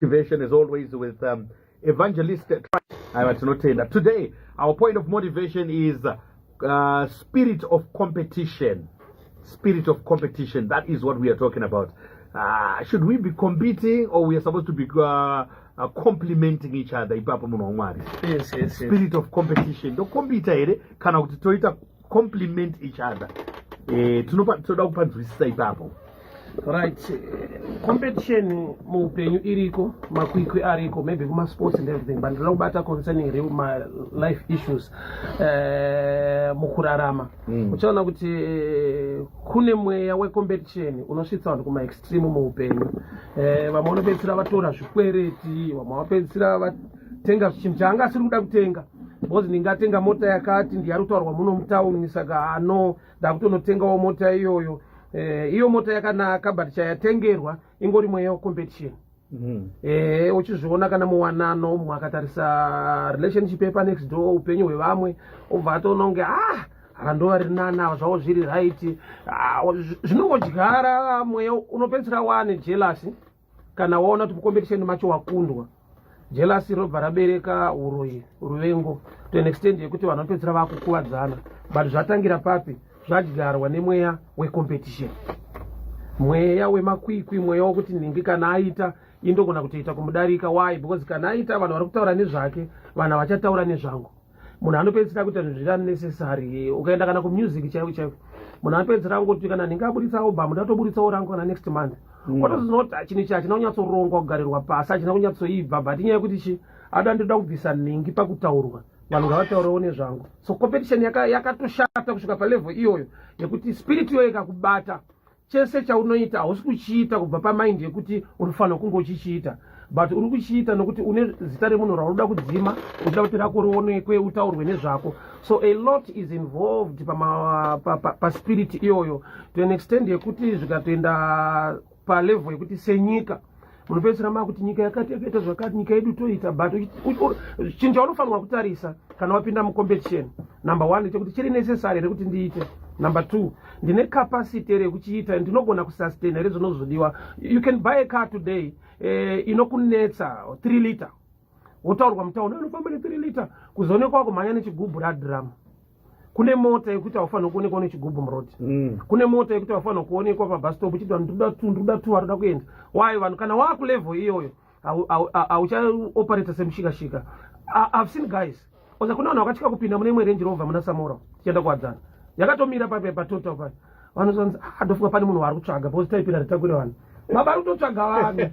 Motivation as always with Evangelist Aiwa, tinotenda. Today our point of motivation is spirit of competition. Spirit of competition, that is what we are talking about. Should we be competing or we are supposed to be complementing each other? Ipapo, munhu waMwari. Yes. Spirit of competition, ndocompeta here kana kuti toita compliment each other? Toda kupanzwisisa ipapo. Right, competition muupenyu iriko, makwikwi ariko, maybe kumasports and everything, but ndinoda kubata concerning real ma life issues mukurarama. Uchaona kuti kune mweya wecompetition unosvitsa vanhu kumaextreme muupenyu. Vamwe vanopedzisira vatora zvikwereti, vamwe vapedzisira vatenga chinhu chaanga asiri kuda kutenga because ndingatenga mota yakati, ndiyari kutaurwa muno mutauni, saka ano ndakutonotengawo mota iyoyo. Iyo mota yakanaka, but chayatengerwa ingori mweya wecompetition. Uchizviona kana muwanano, mumwe akatarisa relationship yepanext door, upenyu hwevamwe, obva atoona kunge, ah, ava ndo vari nani, ava zvavo zviri right. Ah, zvinongodyara mweya unopedzisira wane jealousy. Kana waona kuti mucompetition macho wakundwa, jealousy robva rabereka uroyi, ruvengo, to an extent yekuti vanhu vanopedzisira vakukuvadzana. But zvatangira papi? Zvadyarwa nemweya wecompetition, mweya wemakwikwi, mweya wekuti nhingi kana aita, indogona kutoita kumudarika. Why? Because kana aita, vanhu vari kutaura nezvake, vanhu havachataura nezvangu. Munhu anopedzisira kuita zvinhu zviri unnecessary. Ukaenda kana kumusic chaiko chaiko, munhu anopedzisira angoti kana nhingi aburitsa album, ndatoburitsawo rangu kana next month. Otozinoti chinhu ichi hachina kunyatsorongwa, kugarirwa pasi, hachina kunyatsoibva, but inyaya yekuti chi ada ndoda kubvisa nhingi pakutaurwa, vanhu ngavataurewo nezvangu. So competition yakatoshata kusvika palevel iyoyo yekuti spirit iyoyo ikakubata, chese chaunoita hausi kuchiita kubva pamind yekuti unofanira kunge uchichiita, but uri kuchiita nokuti une zita remunhu raunoda kudzima, uchida kuti rako rionekwe, utaurwe nezvako. So a lot is involved paspirit iyoyo, to an extent yekuti zvikatoenda palevel yekuti senyika munopedzisira makuti nyika yakati yakaita zvakati, nyika yedu toita. But chinhu chaunofanirwa kutarisa kana wapinda mucompetition, number one, chekuti chiri necessary rekuti ndiite? Number two, ndine capacity here yekuchiita? Ndinogona kusustain here zvinozodiwa? You can buy a car today inokunetsa 3 liter, wotaurwa mutauni, anofamba ne3 liter, kuzoonekwa kumhanya nechigubhu radhiramu. Kune mota yekuti haufaniri kuonekwa nechigubhu muroad. Kune mota yekuti haufaniri kuonekwa pabus stop uchiti vanhu ndikuda tu, ndikuda tu, varoda kuenda. Why? Vanhu kana waakulevel iyoyo, hauchaoperata semushikashika. I've seen guys oza kune vanhu vakatya kupinda mune imwe Range Rover muna Samora tichienda kuWadzana, yakatomira pape patotal pape. Vanozonzi, "Ah, ndofunga pane munhu waari kutsvaga," because taipira ritakure vanhu. Baba ari kutotsvaga vanhu,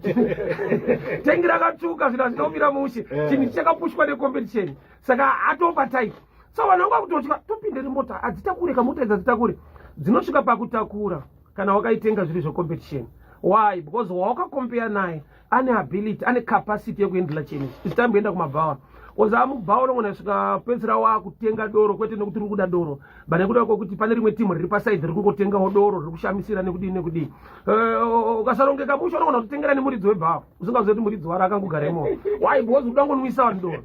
tengi rakatsvuka, zvinhu hazvinomira mushe. Chinhu chakapushwa necompetition, saka atopa type. So vanhu vanga kutotya, topinde remota hadzitakure, kamota idzi hadzitakure. Dzinosvika pakutakura kana wakaitenga zviri zvecompetition. Why? Because wawakacompare naye ane ability, ane capacity yekuhandle chinhu ichi. Isi tamboenda kumabhawa, oza mubhawa unogona kusvika pedzisira wakutenga doro, kwete nekuti uri kuda doro, but nekuda kwekuti pane rimwe timu riri paside riri kungotengawo doro, riri kushamisira nekudii nekudii. Ukasarongeka mushe, unogona kutotengera nemuridzi webhawa usingazivi kuti muridzi waro akangogara imomo. Why? Because uda kungonwisa vanhu doro.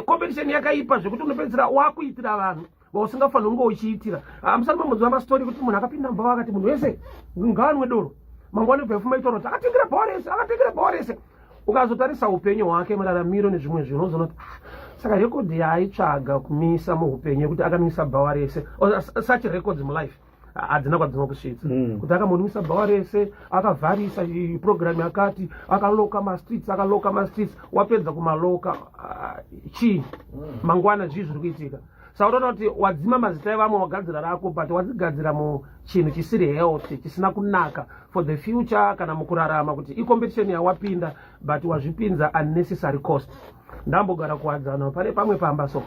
Competition yakaipa zvekuti unopedzisira wakuitira vanhu vausingafaniri kunge uchiitira. Ah, musati mamboziva mastori kuti munhu akapinda mubhawa akati munhu wese ngaanwe doro, mangwana bva fuma itaura kuti akatengera bhawa rese, akatengera bhawa rese. Ukazotarisa upenyu hwake, mararamiro nezvimwe zvinhu, unozoona kuti, ah, saka rekodhi yaaitsvaga kumisa muupenyu yekuti akanwisa bhawa rese, such records mulife hadzina kwadzinokusvitsa. Kuti akambonwisa bhawa rese, akavharisa program yakati, akaloka mastreets, akaloka mastreets, wapedza kumaloka, ah, chii mangwana? Zvii zviri kuitika? Saka utoona kuti wadzima mazita evamwe, wagadzira rako, but wadzigadzira muchinhu chisiri healthy, chisina kunaka for the future kana mukurarama, kuti icompetition yawapinda, but wazvipinza unnecessary cost. Ndambogara kuWadzana, pane pamwe pamba so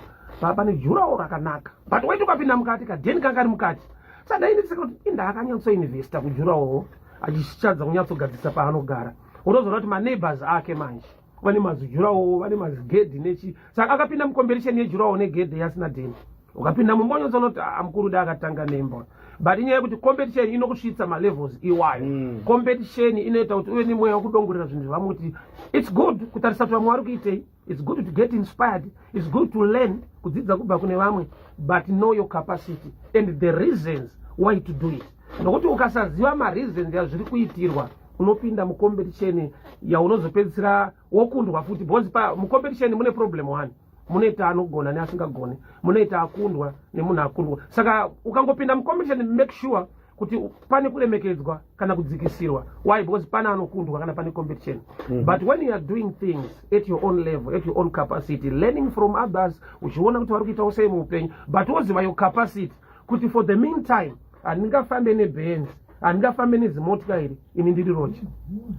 pane durawall rakanaka, but waiti ukapinda mukati, kadheni kanga kari mukati. Saka ndaindiseka kuti inda akanyatsoinvesta kudurawall, achichadza kunyatsogadzisa paanogara. Unozoona kuti maneighbors ake manje vane mazidurawall, vane mazigedhi nechi. Saka akapinda mucompetition yedurawall negedhi yasina dheni. Ukapinda mumba unyatsoona kuti, ah, mukuru da akatanga nemba. But inyaya yekuti competition inokusvitsa malevels iwayo. Competition inoita kuti uve nemweya wekudongorera zvinhu zvevamwe, kuti it's good kutarisa kuti vamwe vari kuitei, it's good to get inspired, it's good to learn, kudzidza kubva kune vamwe, but know your capacity and the reasons why to do it, nokuti ukasaziva mareasons yazviri kuitirwa, Unopinda mucompetition yaunozopedzisira wokundwa futi, because mucompetition mune problem one: munoita anogona neasingagone, munoita akundwa nemunhu akundwa. Saka ukangopinda mucompetition, make sure kuti pane kuremekedzwa kana kudzikisirwa. Why? Because pane anokundwa kana pane competition. But when you are doing things at your own level, at your own capacity, learning from others, uchiona kuti vari kuitawo sei muupenyu, but woziva your capacity kuti for the meantime handingafambe neBenz, handingafambe nezimotika iri, ini ndiri roja.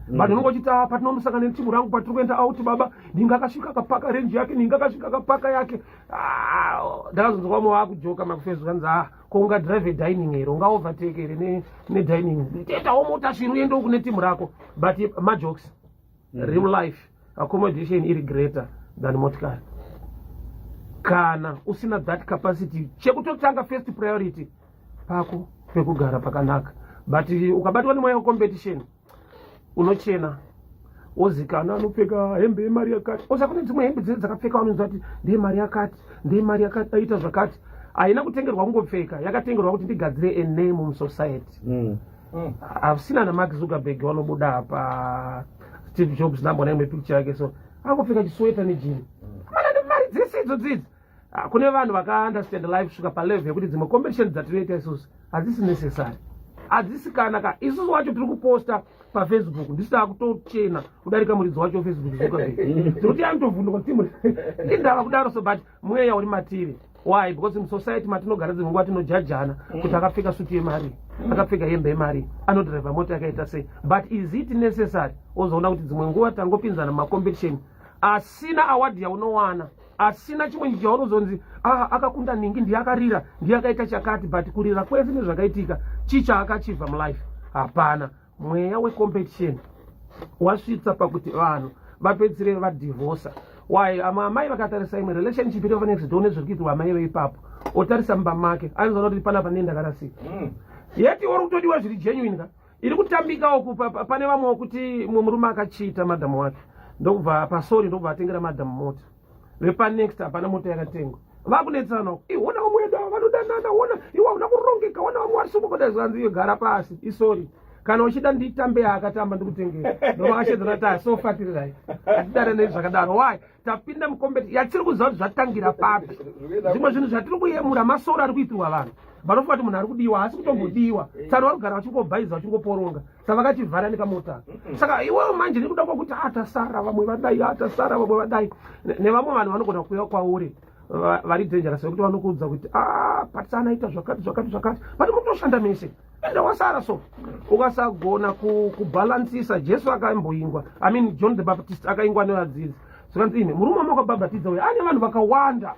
But unonge uchiti, "Ah, patinonosangana netimu rangu, patiri kuenda out, baba, ndinge akasvika akapaka Range yake, ndinge akasvika akapaka yake." Ah, ndakazonzwa vamwe vakujoka makufacebook, kanzi, "Ah, ko ungadrive dining here? Ungaovertake here nedining? Toitawo mota svinu, uendewo kune timu rako." But majokes. Real life, accommodation iri greater than motikari. Kana usina that capacity, chekutotanga, first priority pako pekugara pakanaka. But ukabatwa nemweya wecompetition, unochena, wozikana anopfeka hembe yemari yakati, osa kune dzimwe hembe dzinenge dzakapfeka, vanonzwa kuti ndeye mari yakati, ndeye mari yakati, aita zvakati. Haina kutengerwa kungopfeka, yakatengerwa kuti ndigadzire a name musociety. Hausina naMark Zuckerberg vanobuda apa, Steve Jobs, ndamboona imwe picture yake, so angopfeka chisweta nejini, mana nemari dzese idzo dzidzi. Ah, kune vanhu vakaunderstand life kusvika palevel yekuti dzimwe competition dzatinoita isusu hadzisi necessary, hadzisi kana ka. Isusu wacho tiri kuposta paFacebook, ndisida kutochena kudarika muridzi wacho weFacebook Zuckerberg, tiri anotovhunduka timu indava kudaro. So but mweya uri matiri. Why? Because musociety matinogara, dzimwe nguva tinojajana kuti akapfeka suti yemari, akapfeka hembe yemari, anodhiraivha mota yakaita sei. But is it necessary? Ozoona kuti dzimwe nguva tangopinzana mumacompetition asina award yaunowana, asina chimwe chaunozonzi, "Ah, akakunda ningi, ndiye akarira, ndiye akaita chakati." But kurira kwese nezvakaitika, chii chaakachivha mulife? Hapana. Mweya wecompetition wasvitsa pakuti vanhu vapedzisire vadhivhosa. Why? Amwe amai vakatarisa imwe relationship iri next door nezviri kuitirwa amai veipapo, otarisa mumba make, anozoona kuti panapa ndee ndakarasika. Yeti uri kutodiwa zviri genuine ka, iri kutambikawo. Pane vamwewo kuti mumwe murume akachiita madhamu wake, ndokubva pasori, ndokubva atengera madhamu mota. Vepanext hapana mota yakatengwa, vakunetsana, "Iona vamwe vedu ava vanodanana, ona iwe hauna kurongeka, ona vamwe vari somokoda." Zvanzi, "Iwe gara pasi, isori kana uchida nditambe yaakatamba, ndikutengera." Ndovakashedzana ta sofatirirai, hatidare nei zvakadaro. Why? Tapinda mucompetition yatiri kuziva kuti zvatangira papi. Zvimwe zvinhu zvatiri kuyemura masoro ari kuitirwa vanhu, vanofunga kuti munhu ari kudiwa, haasi kutombodiwa. Tsano vari kugara vachingobhaiza, vachingoporonga, saka vakachivhara nekamota. Saka iwewo manje nekuda kwekuti atasara vamwe vadai, atasara vamwe vadai, nevamwe vanhu vanogona kuuya kwauri vari dangerous, vekuti vanokuudza kuti, "Ah, patisana ita zvakati, zvakati, zvakati," but mutoshanda mese, ende wasara. So ukasagona kubhalansisa, Jesu akamboingwa, I mean, John the Baptist akaingwa nevadzidzi, zvikanzi, "Ine murume wamakabhabhatidza uyo ane vanhu vakawanda."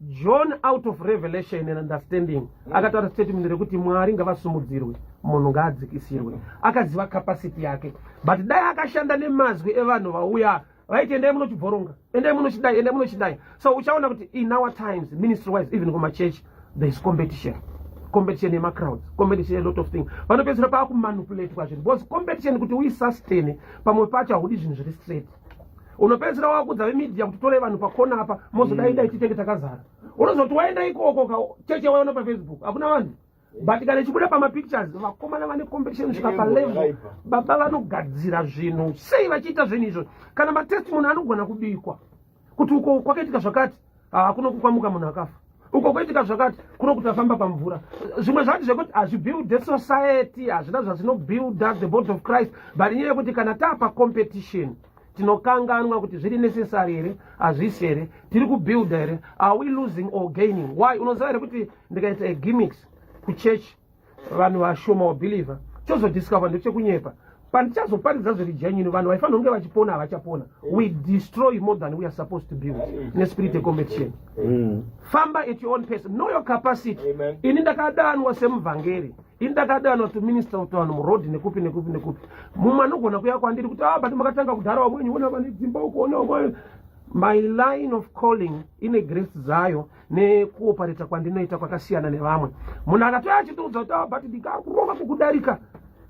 John, out of revelation and understanding, akataura statement rekuti, "Mwari ngavasumudzirwe, munhu ngaadzikisirwe." Akaziva capacity yake. But dai akashanda nemazwi evanhu vauya vaiti, "Endai munochibhoronga, endai munochidai, endai munochidai." So uchaona kuti in our times, ministry wise, even kumachechi, there is competition, competition yemacrowds, competition, a lot of things. Vanopedzisira paakumanipulatwa zvinhu, because competition kuti uisustain, pamwe pacho haudi zvinhu zviri straight. Unopedzisira wakudza vemedia kuti, "Torei vanhu pakona apa, mozodai dai titenge takazara." Unozoti waenda ikoko ka, cheche waiona paFacebook hakuna vanhu, but kana ichibuda pamapictures, vakomana vane competition kusvika palevel. Baba vanogadzira zvinhu sei vachiita zvinhu izvo? Kana matestimony anogona kubikwa kuti uko kwakaitika zvakati, hakuna kukwamuka munhu akafa, uko kwaitika zvakati, kuno kuti afamba pamvura. Zvimwe zvacho zvekuti hazvibuilde society, hazvina zvazvinobuilda the body of Christ. But inyaya yekuti kana taapa competition, tinokanganwa kuti zviri necessary here, hazvisi here, tiri kubuilda here, are we losing or gaining? Why? Unoziva here kuti ndikaita agimmicks kuchurch, vanhu vashoma wabhilivha, chozodiscover ndechekunyepa. Pandichazoparidza zviri genuine, vanhu vaifanira kunge vachipona havachapona. We destroy more than we are supposed to build nespirit yecompetition. Famba at your own pace, know your capacity. Amen. Ini ndakadanwa semuvhangeri, ini ndakadanwa to minister to vanhu murodhi, nekupi, nekupi, nekupi. Mumwe anogona kuya kwandiri kuti, "Ah, but makatanga kudhara, vamwenyu ona vane dzimba uko, ona vamwe." My line of calling ine grace dzayo nekuopareta kwandinoita kwakasiyana nevamwe. Munhu akatouya achitiudza kuti, "Ah, but ndikakurova kukudarika,"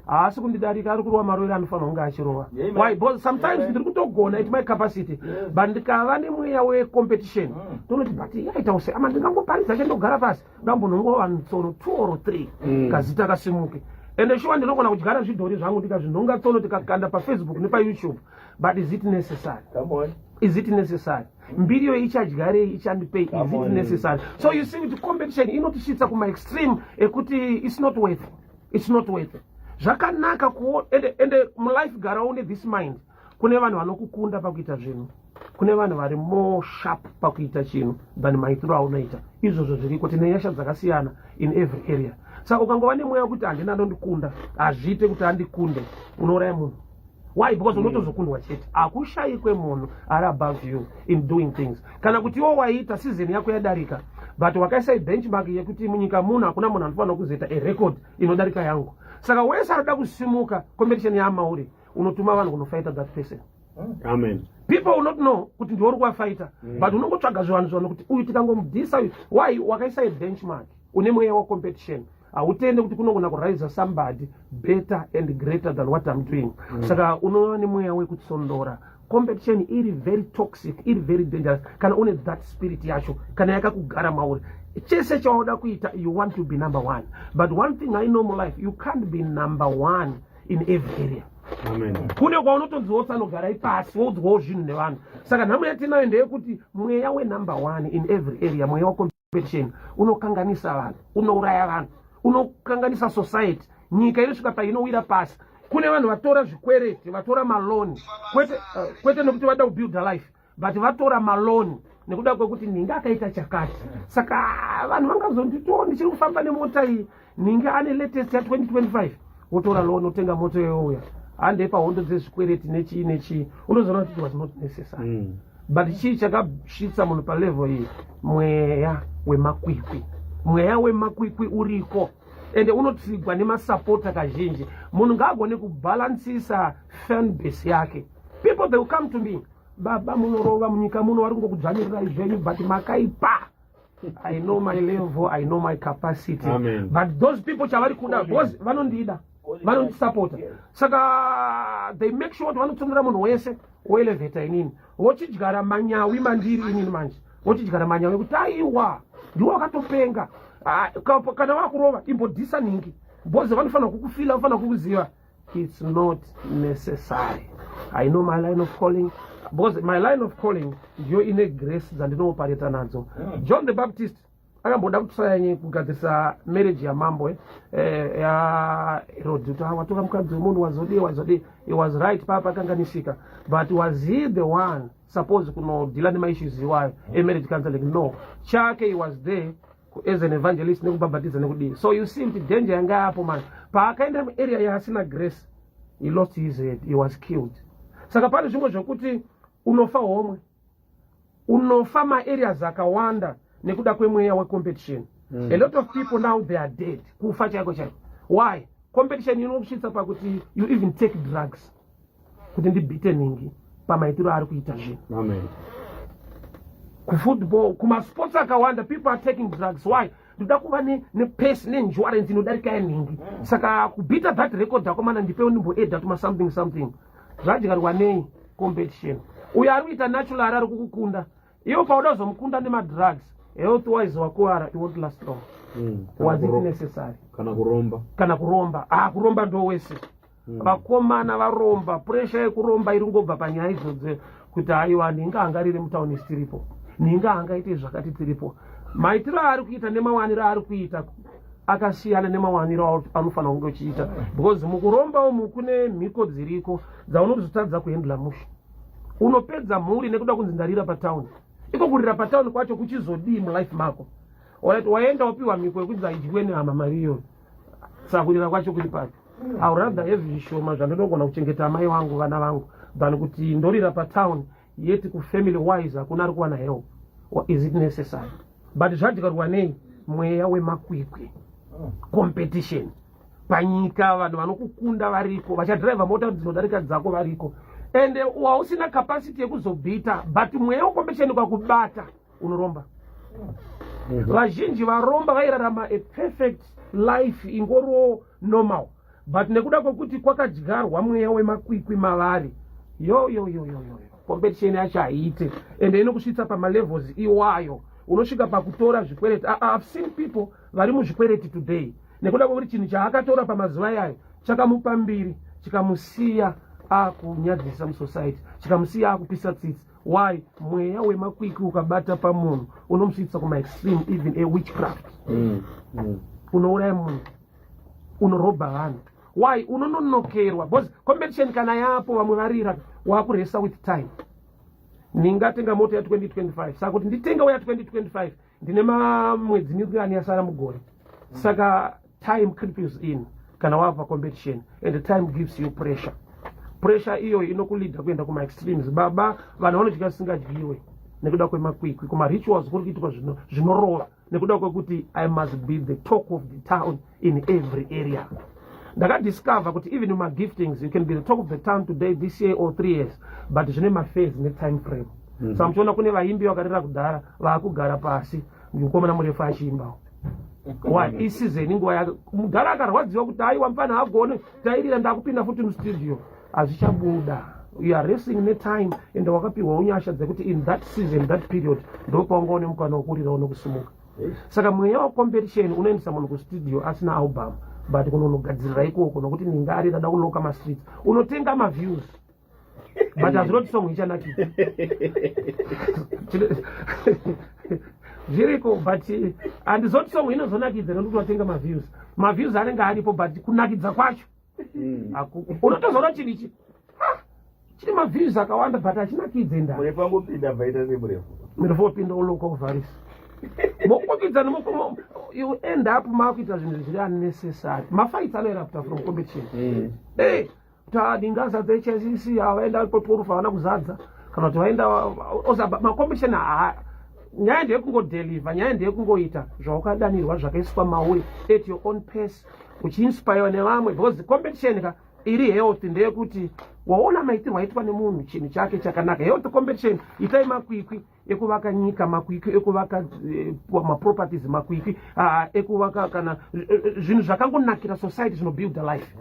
haasi kundidarika, ari kurova marovero anofanira kunge achirova. Amen. Why? Because sometimes Amen. ndiri kutogona at my capacity, but ndikava nemweya wecompetition, tonoti, "But yaitawo sei? Ama ndingangoparidza chandogara pasi, ndambonongova vanhu tsono two or three, kazita kasimuke." Ende shuwa ndinogona kudyara zvidhori zvangu, ndikazvinhonga tsono, tikakanda paFacebook nepaYouTube, but is it necessary? Come on. Is it necessary? Mbiriyo ichadyarei? Ichandipei? Is Come it on. necessary? So you see kuti competition inotisvitsa kumaextreme ekuti it's not worth, it's not worth. Zvakanaka kuo ende mulife gara une this mind: kune vanhu vanokukunda pakuita zvinhu, kune vanhu vari more sharp pakuita chinhu than maitiro aunoita. Izvozvo zviriko. Tine nyasha dzakasiyana in every area. Saka ukangova nemweya wekuti handina anondikunda, hazviite kuti andikunde, unouraya munhu. Why? Because unotozokundwa chete. Hakushayikwe munhu ari above you in doing things. Kana kuti iwo waita season yako yadarika, but wakaisa ibenchmark yekuti munyika muno hakuna munhu anofanira kuzoita arecord inodarika yangu. Saka wese anoda kusimuka, competition yaamauri, unotuma vanhu kunofighta that person. Amen. People will not know kuti ndiwe uri kuvafighta, but unongotsvaga zvivanhu zvanhu kuti uyu tikangomudhisa uyu. Why? Wakaisa ibenchmark. Une mweya wacompetition. Hautende kuti kunogona kurise somebody better and greater than what I'm doing. Saka unova nemweya wekutsondora. Competition iri very toxic, iri very dangerous kana une that spirit yacho. Kana yakakugara mauri, chese chauda kuita, you want to be number one. But one thing I know mulife, you can't be number one in every area. Amen. Kune kwaunotonziwo tsanogarai pasi, woudzwawo zvinhu nevanhu. Saka nhamo yatinayo ndeyekuti mweya wenumber one in every area, mweya wacompetition, unokanganisa vanhu, unouraya vanhu, unokanganisa society. Nyika inosvika painowira pasi. Kune vanhu vatora zvikwereti, vatora maloan, kwete nekuti vada kubuilda life, but vatora maloan nekuda kwekuti ninge akaita chakati. Saka vanhu vangazonditiwo ndichiri kufamba nemota iyi, ninge ane latest ya2025. Wotora loan, wotenga moto youya handei pahondo dzezvikwereti nechii nechii. Unozoona kuti it was not necessary. But chii chakasvitsa munhu palevel iyi? Mweya wemakwikwi. Mweya wemakwikwi uriko, ende unotsigwa nemasapota kazhinji. Munhu ngaagone kubhalansisa fan base yake. People, they will come to me, "Baba, munorova munyika muno, vari kungokudzvanyirirai zvenyu, but makaipa." I know my level, I know my capacity. Amen. But those people, chavari kuda, because vanondida, vanondisapota, saka they make sure kuti vanotsondera munhu wese, woelevheta inini, vochidyara manyawi mandiri inini. Manje vochidyara manyawi ekuti aiwa, ndiwo wakatopenga. Ah, kana wakurova imbodhisa ningi, because vanofanira kukufila, vanofanira kukuziva. It's not necessary. I know my line of calling, because my line of calling ndiyo ine grace dzandinoopareta nadzo. John the Baptist akamboda kutraya kugadzirisa marriage yamambo yaHerod, kuti, "Ah, watora mukadzi wemunhu, wazodii, wazodii." He was right papa, akanganisika, but was he the one suppose kunodeala nemaissues iwayo emarriage counseling? No. Chake, he was there as an evangelist nekubhabhatidza nekudii. So you see kuti danger yanga yapo man. Paakaenda muarea yaasina grace, he lost his head, he was killed. Saka pane zvimwe zvokuti unofa homwe, unofa maareas akawanda nekuda kwemweya wecompetition. A lot of people now, they are dead, kufa chaiko chaiko. Why? Competition inokusvitsa pakuti you even take drugs kuti ndibhite ningi pamaitiro ari kuita zvinhu. Amen. Kufootball, kumasports akawanda, people are taking drugs. Why? Ndoda kuva nepace neendurance inodarika yanhingi. Saka kubhita that record, akomana, ndipewo ndimboedha tuma something something. Zvadyarwa nei? Competition. Uyo ari kuita natural ari kukukunda. Iwo pauda kuzomukunda nemadrugs, health wise wakuwara, it won't last long. Was it necessary? Kana kuromba. Kana kuromba. Ah, kuromba ndo wese. Vakomana varomba, pressure yekuromba iri ngobva panyaya idzodzo kuti aiwa, ninga angarire mutauni tiripo, ninga angaite zvakati tiripo. Maitiro aari kuita nemawaniro aari kuita akasiyana nemawaniro anofanira kunge uchiita, because mukuromba umu kune mhiko dziriko dzaunozotadza kuhendla mushe. Unopedza mhuri nekuda kunzi ndarira patauni. Iko kurira patauni kwacho kuchizodii mulife mako? Alright, waenda wapiwa mhiko yekunzi haidyiwe nehama mari iyoyo, saka kurira kwacho kuri papi? I would rather have zvishoma zvandinogona kuchengeta amai vangu, vana vangu, than kuti ndorira patown, yet kufamily wise hakuna ari kuwana help. Or is it necessary? But zvadyarwa nei? Mweya wemakwikwi, competition. Panyika vanhu vanokukunda variko, vachadhiraivha mota dzinodarika dzako variko, and wausina capacity yekuzobhita, but mweya wecompetition ukakubata, unoromba. Vazhinji varomba vairarama a perfect life ingoriwo normal, but nekuda kwekuti kwakadyarwa mweya wemakwikwi mavari, yo yo yo yo yo, competition yacho haiite, ende inokusvitsa pamalevels iwayo. Unosvika pakutora zvikwereti. I've seen people vari muzvikwereti today. Nekuda kwekuti chinhu chaakatora pamazuva iyayo chakamupa mbiri, chikamusiya akunyadzisa musociety, chikamusiya akupisa tsitsi. Why? Mweya wemakwikwi ukabata pamunhu unomusvitsa kumaextreme, even a witchcraft. Unouraya munhu, unorobha vanhu. Why? Unononokerwa because competition kana yapo, vamwe varira, wakuresa with time. Ndingatenga mota ya2025, saka kuti nditengewo ya2025 ndine mamwedzi mingani yasara mugore. Saka time creeps in kana wava pacompetition, and the time gives you pressure. Pressure iyoyo inokuleada kuenda kumaextremes. Baba, vanhu vanodya zvisingadyiwe nekuda kwemakwikwi. Kumarituals kuri kuitwa zvinorova nekuda kwekuti I must be the talk of the town in every area. Ndakadiscover kuti even mumagiftings you can be the talk of the town today, this year or 3 years, but zvine maphase netime frame. Saka muchiona kune vaimbi vakarira kudhara vaakugara pasi, mukomana murefu achiimbawo. Why? Iseason, inguva yake. Mudhara akarwadziwa kuti aiwa, mufana agone tairira, ndakupinda futi mustudio, hazvichabuda. You are racing netime, and wakapiwa unyasha dzekuti in that season, that period, ndopaunga une mukana wekurirawo nekusimuka. Saka mweya wecompetition unoendesa munhu kustudio asina album, but kunonogadzirira ikoko nokuti ndingari ndada kulocka mastreets. Unotenga maviews, but hazvinoti song ichanakidza. Zviriko, but handizoti song inozonakidza nekuti watenga maviews. Maviews anenge aripo, but kunakidza kwacho unotozoona chinhu ichi, ah, chine maviews akawanda but hachinakidze nda. Murefu angopinda, bvaita semurefu. Murefu wopinda, ulocka, uvharisa, mokwikwidzana, you end up makuita zvinhu zviri unnecessary. Mafights anoerupta from competition. Hey, ndingazadza HICC, vaenda po12 havana kuzadza, kana kuti vaenda macompetition. Nyaya ndeyekungodeliver, nyaya ndeyekungoita zvawakadanirwa, zvakaiswa mauri at your own pace, uchiinspirewa nevamwe, because competition ka iri health ndeyekuti waona maitirwo aitwa nemunhu chinhu chake chakanaka. Health competition, itai makwikwi ekuvaka nyika, makwikwi ekuvaka maproperties, makwikwi ekuvaka kana zvinhu zvakangonakira society, zvinobuild a life.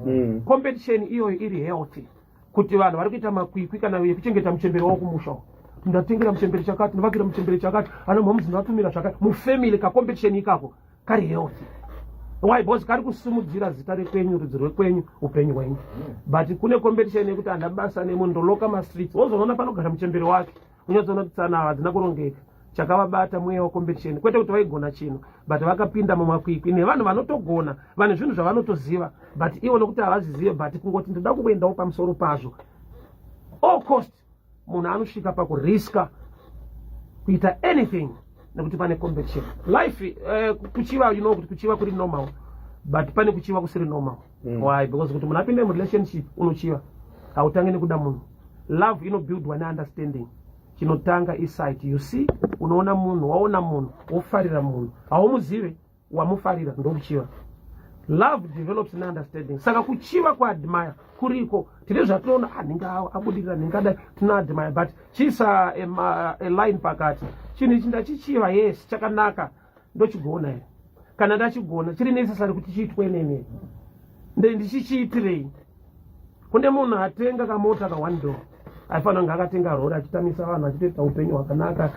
Competition iyoyo iri healthy, kuti vanhu vari kuita makwikwi kana yekuchengeta muchembere wavo kumusha uko. Ndatengera muchembere chakati, ndavakira muchembere chakati, ana mhamuzi ndatumira zvakati mufamily. Kacompetition ikako kari healthy. Why? Because kari kusimudzira zita rekwenyu, rudzi rwekwenyu, upenyu hwenyu. But kune competition yekuti handa basa nemunhu, ndolocka mastreets, wozoona panogara muchembere wake, unyatsoona kuti tsana hadzina kurongeka. Chakavabata mweya wecompetition, kwete kuti vaigona chinhu, but vakapinda mumakwikwi nevanhu vanotogona, vane zvinhu zvavanotoziva, but ivo nokuti havazvizive, but kungoti ndoda kungoendawo pamusoro pazvo all cost. Munhu anosvika pakuriska kuita anything nekuti pane competition. Life, kuchiva, you know kuti kuchiva kuri normal, but pane kuchiva kusiri normal. Why? Because kuti munhu apinde murelationship unochiva, hautangi nekuda munhu. Love inobuildwa neunderstanding. Chinotanga isight. You see, unoona munhu, waona munhu, wofarira munhu, haumuzive, wamufarira, ndokuchiva. Love develops neunderstanding. Saka kuchiva, kuadmire kuriko. Tine zvatinoona, ah, ninga abudirira, ningadai, tinoadmire, but chiisa a line pakati. Chinhu ichi ndachichiva, yes, chakanaka, ndochigona here? Kana ndachigona, chiri necessary kuti chiitwe nene? Ndichichiitirei? Kune munhu atenga kamota ka one door, aifanira kunge akatenga rori, achitamisa vanhu, achitoita upenyu hwakanaka,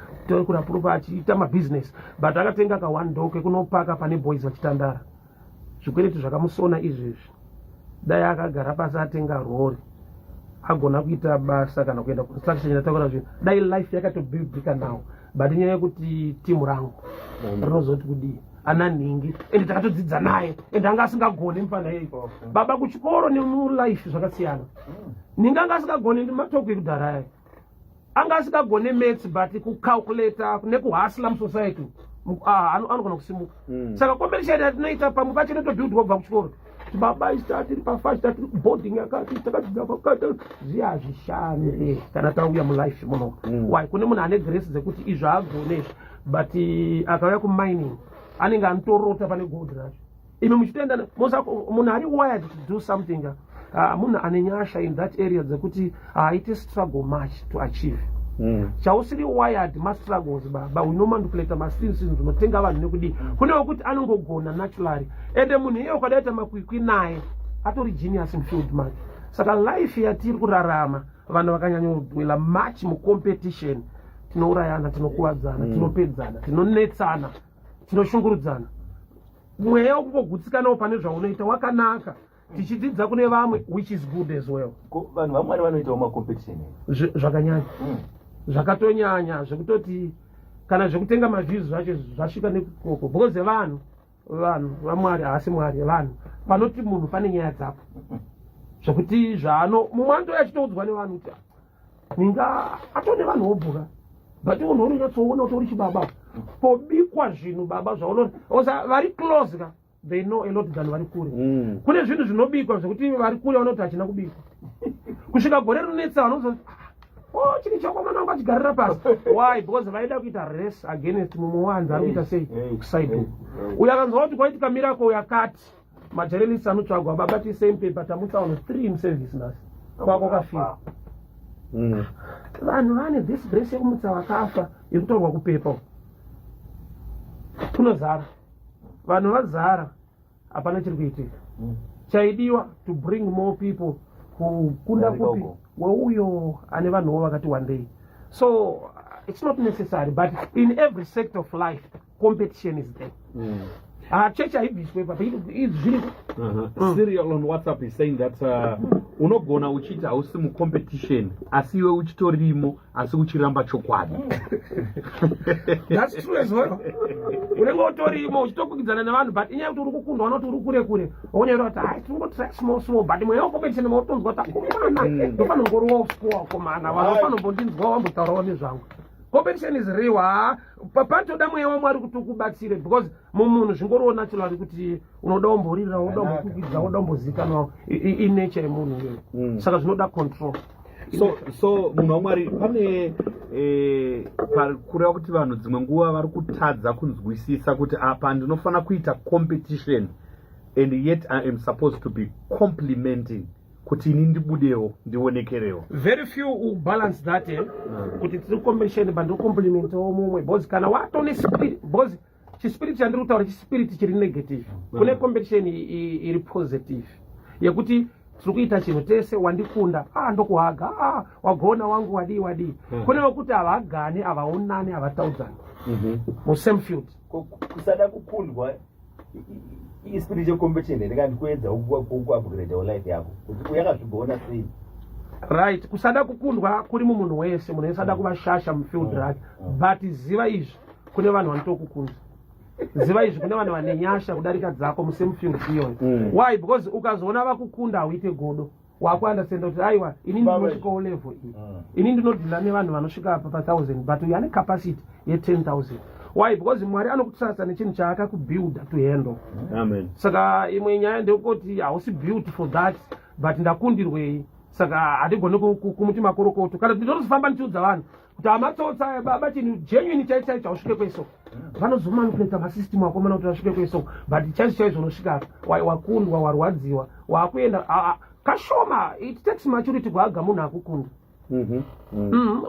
kurapurupa, achiita mabhizinesi, but akatenga ka one door kekunopaka pane boys vachitandara. Zvikwereti zvakamusona izvezvi. Dai akagara pasi atenga rori, agona kuita basa kana kuenda construction yataura zvinhu, dai life yakatobuildika now. But nyaya yekuti timu rangu rinozoti kudii, ana nhingi, ende takatodzidza naye, ende anga asingagoni mufana yei baba kuchikoro nemulife zvakasiyana. Nhingi anga asingagoni matoko ekudhara aya, anga asingagone maths, but kucalculata nekuhustla musociety, anogona kusimuka. Saka competition yatinoita pamwe pacho inotobuildwa kubva kuchikoro, kuti baba isi tiri pafasta, tiri kuboarding yakati, takadzidza pakati, zviya hazvishande kana tauya mulife muno. Why? Kune munhu ane grace dzekuti izvo haagone izvi, but akauya kumining anenge anotorota pane gold racho. Imi muchitoenda munhu ari wired to do something, munhu ane nyasha in that area dzekuti haaite struggle much to achieve. Chausiri wired mastruggles, baba, unomanipulata masinsin, unotenga vanhu nekudii. Kune wekuti anongogona naturally, ende munhu iye ukadaita makwikwi naye atori genius mufield make. Saka life yatiri kurarama, vanhu vakanyanyodwela much mucompetition, tinourayana, tinokuvadzana, tinopedzana, tinonetsana, tinoshungurudzana. Mweya wekungogutsikanawo pane zvaunoita wakanaka, tichidzidza kune vamwe, which is good as well. Ko vanhu vaMwari vanoitawo macompetition here? Zvakanyanya. Zvakatonyanya zvekutoti kana zvekutenga maviews zvacho zvasvika nekukoko, because vanhu vaMwari haasi Mwari. Vanhu panoti munhu pane nyaya dzako zvekuti zvaano mumwe anotouya achitoudzwa nevanhu kuti ninga atone vanhu wobhuka, but munhu unonyatsoona kuti uri chibaba pobikwa zvinhu baba zvaunona osa vari close ka, they know a lot than vari kure. Kune zvinhu zvinobikwa zvekuti vari kure vanoti hachina kubikwa. Kusvika gore rinonetsa vanozoti, "Oh, chini chakomana wangu achigarira pasi." Why? Because vaida kuita race against mumwe wanzi ari kuita sei kuside. Uyo akanzwa kuti kwaitika miracle yakati, majournalists anotsvagwa, "Baba, tisame paper, tamutsa vanhu three muservice nhasi, kwako kafira." Vanhu vane this grace yekumutsa vakafa yekutaurwa kupepa kunozara vanhu vazara, hapana chiri kuitika. Chaidiwa to bring more people kukunda Darika kupi uko. Weuyo ane vanhuwo vakati one day. So it's not necessary, but in every sector of life competition is there. Ah, chechi haibviswe papa, izvi zviriko. Serial on WhatsApp is saying that unogona uchiti hausi mucompetition, asi iwe uchitorimo, asi uchiramba chokwadi. That's true as well. Unenge utorimo uchitokwikidzana nevanhu, but inyaya yekuti uri kukundwa unoti uri kure kure, wonyera kuti hai, tinongotry small small, but mweya wecompetition mautonzwa kuti akomana, ndofanira kungoriwa score, akomana vanhu vafanira kumbondinzwa wambotaurawo nezvangu. Competition is real. Ha, panotoda mweya waMwari kuti ukubatsire, because mumunhu zvingoriwo naturally kuti unoda umboririra, woda umbokwikidza, woda umbozikanwawo. Inature yemunhu iyoyo. Saka zvinoda control. So munhu waMwari, pane kureva kuti vanhu dzimwe nguva vari kutadza kunzwisisa kuti apa ndinofanira kuita competition and yet I am supposed to be complimenting kuti ini ndibudewo, ndionekerewo. Very few will balance that, eh? Kuti tiri competition but ndinocomplimentawo mumwe, because kana watone spirit, because chispirit chandiri kutaura chispirit chiri negative. Kune competition iri positive yekuti tiri kuita chinhu tese, wandikunda, ah, ndokuhaga, ah, wagona wangu, wadii wadii. Kune wekuti havagani, havaonani, havataudzani musame field. Kusada kukundwa ispirit yecompetition here, kana ndikuedza kuupgrade life yako kuti yakazvigona sei? Right, kusada kukundwa kuri mumunhu wese. Munhu wese ada kuva shasha mufield rake, but ziva izvi, kune vanhu vanotokukunda. Ziva izvi, kune vanhu vane nyasha kudarika dzako musame field iyoyo. Why? Because ukazoona vakukunda, hauite godo, wakuunderstanda kuti aiwa, ini ndinosvikawo level iyi. Ini ndinodeala nevanhu vanosvika apa pa1000, but uyu ane capacity ye10,000. Why? Because Mwari anokutrasta nechinhu chaakakubuilda to handle. Amen. Saka imwe nyaya ndeyekuti hausi built for that, but ndakundirwei, saka handigoni kumuti makorokoto, kana kuti ndinozofamba ndichiudza vanhu kuti hamatsotsa baba, chinhu genuine chai chaicho hausvike kweso. Vanozomanipulata masystem akomana kuti vasvike kweso, but chaizvo chaizvo unosvika wakundwa, warwadziwa, wakuenda kashoma. It takes maturity kuhaga munhu akukunda.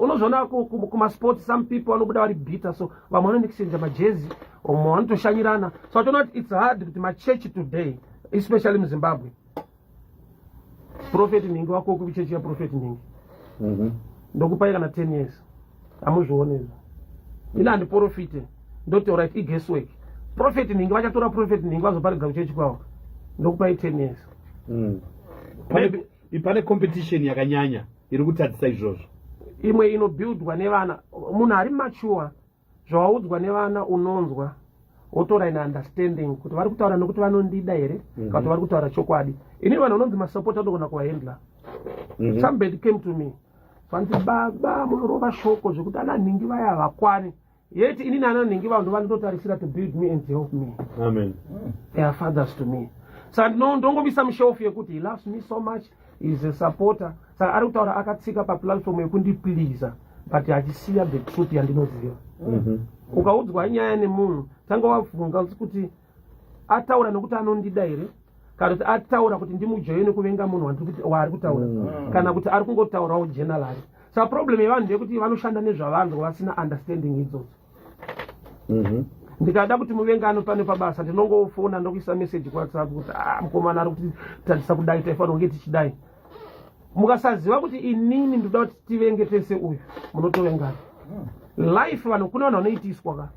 Unozoona kumasports some people vanobuda vari bitter, so vamwe vanoexchange majezi, vamwe vanotoshanyirana. So achiona kuti it's hard kuti machechi today, especially muZimbabwe, Prophet Nhingi wako kuchechi yaProphet Nhingi, ndokupai kana 10 years hamuzvione izvo. Ini handiprofite, ndoti alright, iguesswork. Prophet Nhingi vachatora Prophet Nhingi vazoparidza kuchechi kwavo, ndokupai 10 years. Pane competition yakanyanya iri kutadzisa izvozvo. Imwe inobuildwa nevana. Munhu ari mature, zvawaudzwa nevana unonzwa wotora ine understanding kuti vari kutaura nekuti vanondida here kana kuti vari kutaura chokwadi. Ini vanhu vanonzi masupporter ndogona kuvahandla. Somebody came to me, vanti, "Baba, munorova shoko zvekuti ana nhingi vaya havakwani." Yet inini ana nhingi vanhu vandinotarisira to build me and to help me. Amen. They are fathers to me. Saka ndongomisa mushelf yekuti he loves me so much, is a supporter, saka ari kutaura akatsika paplatform yekundipleasa, but achisiya the truth yandinoziva. Ukaudzwa nyaya nemunhu, tanga wabvunga kuti ataura nekuti anondida here, kana kuti ataura kuti ndimujoine kuvenga munhu waari kutaura, kana kuti ari kungotaurawo generally. Saka problem yevanhu ndeyekuti vanoshanda nezvavanzwa vasina understanding idzodzo. Ndikada kuti muvengano pane pabasa, ndinongofona ndokuisa message kuWhatsApp kuti, "Ah, mukomana ari kutitadzisa kudai, taifanira kunge tichidai." Mukasaziva kuti inini ndoda kuti tivenge tese uyu, munotovengana life. Vanhu, kune vanhu vanoitiswa ka.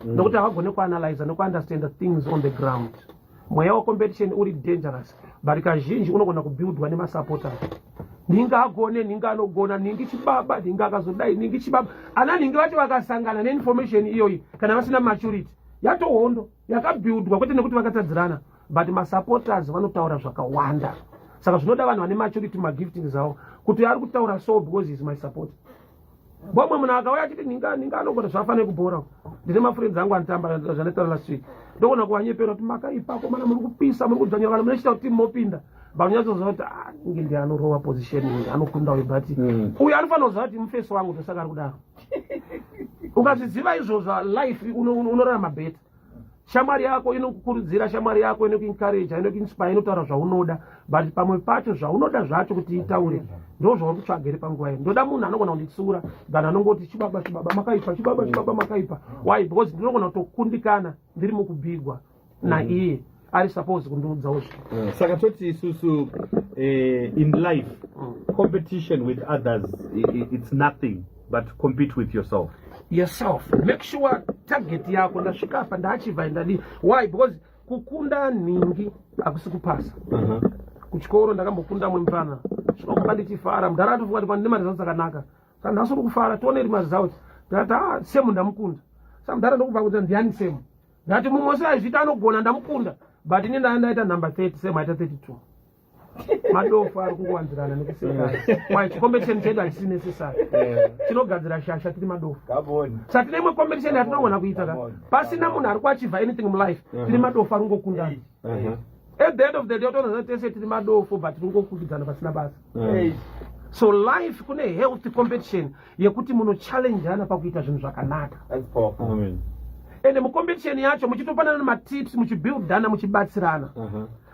Nokuti havagone kuanalyza nekuunderstand the things on the ground. Mweya wecompetition uri dangerous, but kazhinji unogona kubuildwa nemasupporters. Nhingi agone, nhingi anogona, nhingi chibaba, nhingi akazodai, nhingi chibaba. Ana nhingi vacho vakasangana neinformation iyoyi, kana vasina maturity, yatohondo yakabuildwa, kwete nekuti vakatadzirana, but masupporters vanotaura zvakawanda. Saka zvinoda vanhu vane maturity, magiftings avo, kuti ari kutaura so because is my support. Bomwe munhu akauya achiti nhinga anogona, zvafanira kubhora. Ndine mafriends angu anotamba, zvanotaura last week, ndogona kuvanyepera kuti makaipa komana, muri kupisa, muri kudzvanyira, kana munochita kuti mopinda, but unyatsoziva kuti, ah, inge ndi anorova position iyi, anokunda uyu, but uyu anofanira kuziva kuti mufesi wangu, ndosaka ari kudaro. Ukazviziva izvozvo, life unorarama better. Shamwari yako inokukurudzira, shamwari yako inokuencourage, inokuinspire, inotaura zvaunoda, but pamwe pacho zvaunoda zvacho kuti itaure ndo zvauri kutsvaga here panguva iyo. Ndoda munhu anogona kunditsura than anongoti, "Chibaba, chibaba, makaipa, chibaba, chibaba, makaipa." Why? Because ndinogona kutokundikana ndiri mukubhigwa naiye ari suppose kundiudzawo zvinhu. Saka toti isusu in life, competition with others, it's nothing, but compete with yourself. Yourself. Make sure target yako, ndasvika apa, ndaachievha, ndadii. Why? Because kukunda nhingi hakusi kupasa. Kuchikoro ndakambokunda mwe mufana, svika ndichifara, mudhara atofunga kuti pandine maresults akanaka. Saka nhasi uri kufara, tioneri maresults. Ndakati, "Ah, semu ndamukunda." Saka mudhara ndokubva kuti, "Ndiani semu?" Ndati, "Mumwe wese aizvita anogona, ndamukunda, but ini ndaa ndaita number 30, semu aita 32." Madofu ari kungowanzirana nekusekana. Why? Chicompetition chedu hachisi necessary, chinogadzira shasha, tiri madofu. Come on. Saka tine imwe competition yatinogona kuita ka pasina munhu ari kuachievha anything mulife, tiri madofu ari kungokundana. At the end of the day, utoona tese tiri madofu, but tiri kungokukidzana pasina basa. Hey. So life kune health competition yekuti munochallenjana pakuita zvinhu zvakanaka. That's powerful. Amen. Ende mucompetition yacho muchitopanana matips, muchibuildana, muchibatsirana.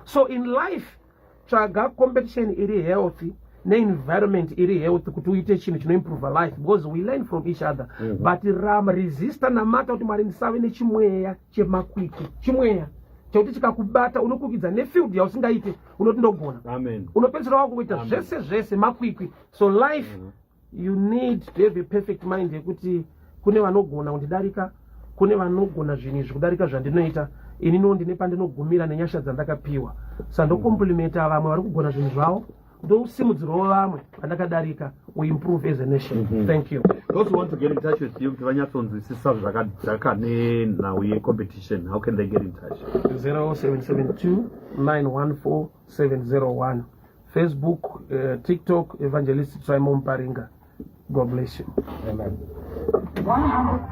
So in life, tsvaga competition iri healthy neenvironment iri healthy kuti uite chinhu chinoimprove life, because we learn from each other. But rama, resista, namata kuti, "Mwari, ndisave nechimweya chemakwikwi." Chimweya chekuti chikakubata, unokukidza nefield yausingaite, unoti ndogona. Amen. Unopedzisira wakungoita Amen. zvese zvese, makwikwi. So life, you need to have a perfect mind yekuti kune vanogona kundidarika, kune vanogona zvinhu izvi kudarika zvandinoita ininiwo. Ndine pandinogumira nenyasha dzandakapiwa, sa ndocomplimenta vamwe vari kugona zvinhu zvavo, ndosimudzirawo vamwe vandakadarika. We improve as a nation. Thank you. Those who want to get in touch with you kuti vanyatsonzwisisa zvakadzaka nenhau yecompetition, how can they get in touch? 0772 914 701. Facebook, TikTok, Evangelist Trymore Muparinga. God bless you. Amen. 100.